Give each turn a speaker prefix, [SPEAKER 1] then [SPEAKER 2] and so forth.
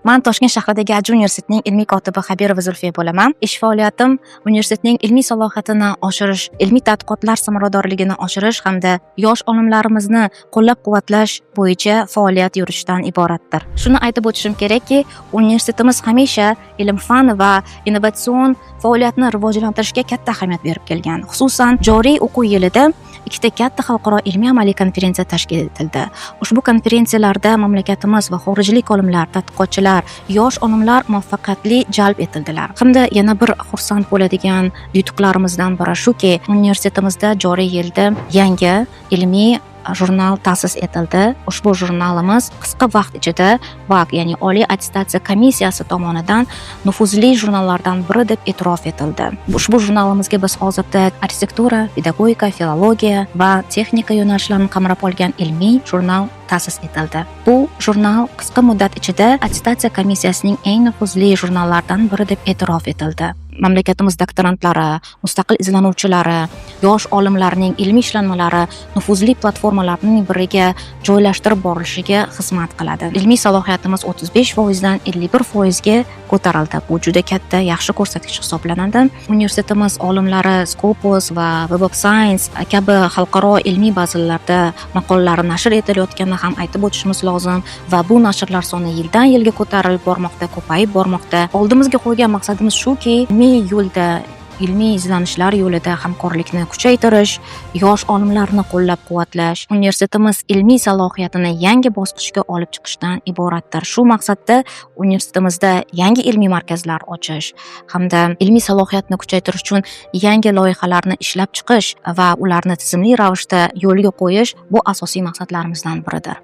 [SPEAKER 1] Man Toshkent shahridagi Aji universitetining ilmiy kotibi Xabirova Zulfiya bo'laman. Ish faoliyatim universitetning ilmiy salohiyatini oshirish, ilmiy tadqiqotlar samaradorligini oshirish hamda yosh olimlarimizni qo'llab-quvvatlash bo'yicha faoliyat yuritishdan iboratdir. Shuni aytib o'tishim kerakki, universitetimiz hamisha ilm-fan va innovatsion faoliyatni rivojlantirishga katta ahamiyat berib kelgan. Xususan, joriy o'quv yilida ikkita katta xalqaro ilmiy-amaliy konferensiya tashkil etildi. Ushbu konferensiyalarda mamlakatimiz va xorijlik olimlar, tadqiqotchilar, yosh olimlar muvaffaqiyatli jalb etildilar. Hamda yana bir xursand bo'ladigan yutuqlarimizdan biri shuki, universitetimizda joriy yilda yangi ilmiy jurnal ta'sis etildi. Ushbu jurnalimiz qisqa vaqt ichida VAK, ya'ni Oliy attestatsiya komissiyasi tomonidan nufuzli jurnallardan biri deb e'tirof etildi. Ushbu jurnalimizga biz hozirda arxitektura, pedagogika, filologiya va texnika yo'nalishlarini qamrab olgan ilmiy jurnal ta'sis etildi. Bu jurnal qisqa muddat ichida attestatsiya komissiyasining eng nufuzli jurnallaridan biri deb e'tirof etildi. Mamlakatimiz doktorantlari, mustaqil izlanuvchilari, yosh olimlarning ilmiy ishlanmalari nufuzli platformalarning biriga joylashtirib borilishiga xizmat qiladi. Ilmiy salohiyatimiz 35% dan 51% ga ko'tarildi. Bu juda katta, yaxshi ko'rsatkich hisoblanadi. Universitetimiz olimlari Scopus va Web of Science kabi xalqaro ilmiy bazalarda maqolalari nashr etilayotganini ham aytib o'tishimiz lozim va bu nashrlar soni yildan yilga ko'tarilib bormoqda, ko'payib bormoqda. Oldimizga qo'ygan maqsadimiz shuki, ilmiy yo'lda, ilmiy izlanishlar yo'lida hamkorlikni kuchaytirish, yosh olimlarni qo'llab-quvvatlash, universitetimiz ilmiy salohiyatini yangi bosqichga olib chiqishdan iboratdir. Shu maqsadda universitetimizda yangi ilmiy markazlar ochish hamda ilmiy salohiyatni kuchaytirish uchun yangi loyihalarni ishlab chiqish va ularni tizimli ravishda yo'lga qo'yish bu asosiy maqsadlarimizdan biridir.